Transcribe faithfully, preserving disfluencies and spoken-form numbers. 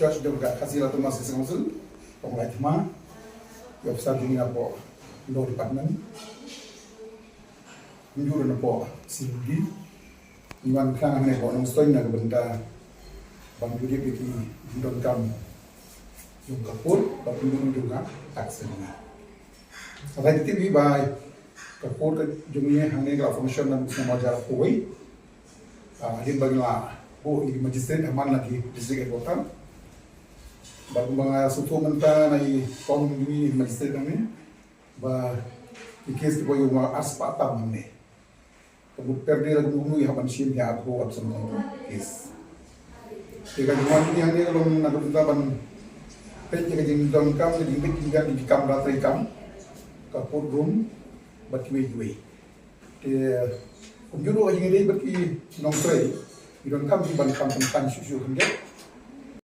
Judge jong ka Khasi Hills Autonomous District Council, Kong Lai Thma, ïa officer jong ngi napoh Law Department, mynjur napoh C U D, ngi wan khnang hangne hapoh Nongstoiñ na ka bynta ban ïoh dep ïa ki jingdonkam jong ka court bad ka jingdonkam jong ka tax. Hynrei te tip hi ba ka court ka jong ngi hangne ka la function naduh u snem ar hajar arphew wei. Ah, hadien ba ngi la buh ïa ki magistrate ha man la ki district headquarter. Bad kumba nga sngewthuh mynta na i kong jong ngi magistrate hangne ba ki case kiba ïoh ma arspah tam hangne. Ka mut per day la kumno kumno ïa ban shim ïa arphew arphew san case. Te ka jingwan jong ngi hangne ka long na ka bynta ban peit ïa ka jingdonkam, ka jingbit jingbiang, ki kam ba treikam, ka court room bad kiwei kiwei. Te kumjuh ruh ka jingïadei bad ki nongtrei, ki donkam ki ban kam tang shuh shuh khyndiat.